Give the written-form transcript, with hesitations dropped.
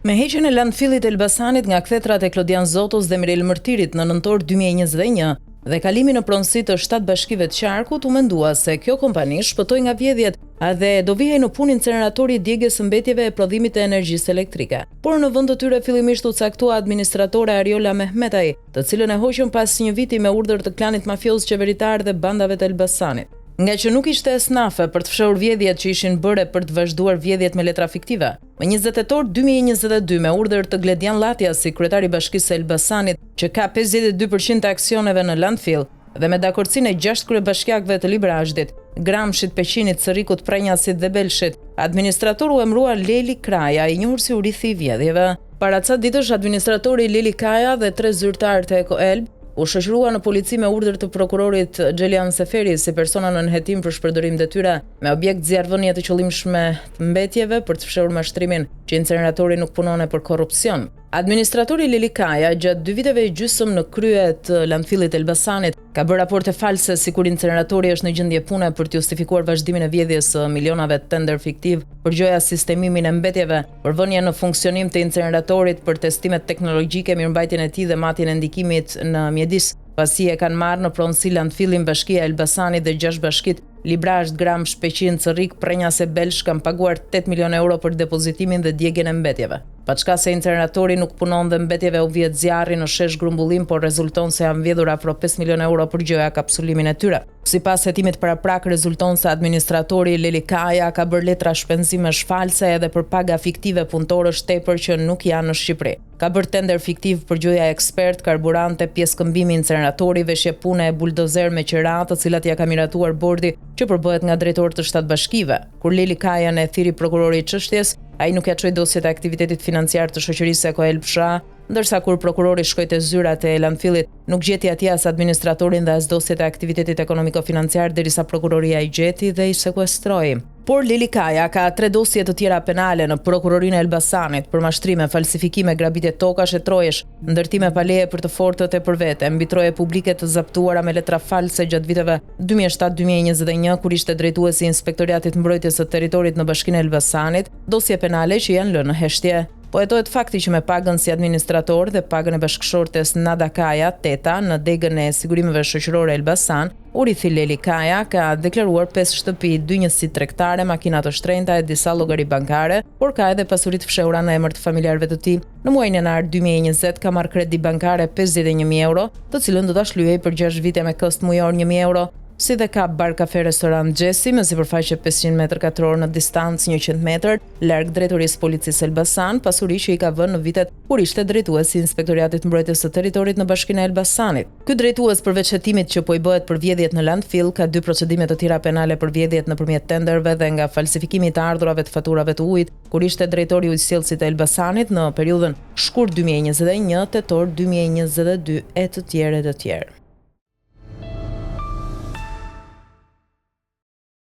Me heqjen e landfillit Elbasanit nga kthetrat e Klodian Zotos dhe Mirel Mërtirit në nëntor 2021 dhe kalimi në pronësi të 7 bashkive të qarkut u mendua se kjo kompani shpëtoi nga vjedhjet dhe do vihej në punë inceneratori i djegies së mbetjeve e prodhimit të energjisë elektrike. Por në vend të tyre fillimisht u caktua administratore Ariola Mehmetaj, të cilën e hoqën pas një viti me urdhër të klanit mafioz qeveritar dhe bandave të Elbasanit. Ngaqë nuk ishte esnafe për të fshehur vjedhjet që ishin bërë për të vazhduar vjedhjet me letra fiktive. Më 20 tetor 2022, me urdhër të Gledian Llatja si kryetar i Bashkisë së Elbasanit, që ka 52% të aksioneve në landfill, dhe me dakordësinë e 6 kryebashkiakëve të Librazhdit, Gramshit, Peqinit, Cërrikut, Prrenjasit dhe Belshit, administrator u emërua Leli Kraja, i njohur si urithi i vjedhjeve. Para ca ditësh, administratori Leli Kraja dhe tre zyrtarë të EcoElb u shoqërua në polici me urdhër të prokurorit Xhelian Seferi si persona nën hetim për shpërdorim detyre me objekt zjarrvënie të qëllimshme të mbetjeve për të fshehur mashtrimin që inceneratori nuk punon e për korrupsion. Administratori Leli Kraja gjatë dy viteve e gjysmë në krye të landfillit Elbasanit ka bërë raporte false sikur inceneratori është në gjendje pune për të justifikuar vazhdimin e vjedhjes së milionave tender fiktiv për gjoja sistemimin e mbetjeve, për vënien në funksionim të inceneratorit, për testimet teknologjike, mirëmbajtjen e tij dhe matjen e ndikimit në mjedis. Pasi e kanë marrë në pronësi landfillin Bashkia e Elbasanit dhe gjashtë bashkitë, Librazhd, Gramsh, Peqin, Cërrik, Prrenjas e Belsh kanë paguar 8 milionë euro për depozitimin dhe djegien e mbetjeve. Paçka se inceneratori nuk punon dhe mbetjeve u vihet zjarri në shesh grumbullim, por rezulton se janë vjedhur afro 5 milionë euro për gjoja kapsulimin e tyre. Sipas hetimit paraprak rezulton se administratori Leli Kraja ka bërë letra shpenzimesh false edhe për paga fiktive punëtorësh tepër që nuk janë në Shqipëri. Ka bërë tender fiktiv për gjoja ekspert, karburante, pjesë këmbimi inceneratori, veshje pune e buldozer me qira, të cilat ia ka miratuar bordi që përbëhet nga drejtorë të shtatë bashkive. Kur Leli Kajën e thirri prokurori i çështjes, ai nuk ia çoi dosjet e aktivitetit financiar të shoqërisë Ekoelb SHA, ndërsa kur prokurori shkoi te zyrat e landfillit, nuk gjeti atje as administratorin dhe as dosjet e aktivitetit ekonomiko-financiar derisa prokuroria i gjeti dhe i sekuestroi. Por Leli Kraja ka tre dosje të tjera penale në prokurorinë e Elbasanit për mashtrime, falsifikime, grabitje tokash e trojesh, ndërtime pa leje për të fortët e për vete, mbi troje publike të zaptuara me letra false gjatë viteve 2007-2021 kur ishte drejtues i Inspektoriatit Mbrojtjes së Territorit në Bashkinë e Elbasanit, dosje penale që janë lënë në heshtje. Po hetohet fakti që me pagën si administrator dhe pagën e bashkëshortes Nada Kaja, Teta, në degën e sigurimeve shoqërore Elbasan, Urithi Leli Kaja ka deklaruar 5 shtëpi, dy njësi tregtare, makina të shtrenjta e disa llogari bankare, por ka edhe pasuri të fshehura në emër të familjarëve të tij. Në muajin janar 2020 ka marrë kredi bankare 51.000 euro, të cilën do ta shlyejë për 6 vite me këst mujor 1.000 euro, si dhe ka bar kafe restorant Xhesi me sipërfaqe 500 metër katror në distancë 100 metër, larg drejtorisë policisë Elbasan, pasuri që i ka vënë në vitet kur ishte drejtues i Inspektoriatit Mbrojtjes së Territorit në Bashkinë e Elbasanit. Ky drejtues përveç hetimit që po i bëhet për vjedhjet në landfill, ka dy procedime të tjera penale për vjedhjet nëpërmjet tenderëve dhe nga falsifikimi i të ardhurave të faturave të ujit, kur ishte drejtor i ujësjellësit të Elbasanit në periudhën shkurt 2021, tetor 2022 e të tjerë e të tjerë.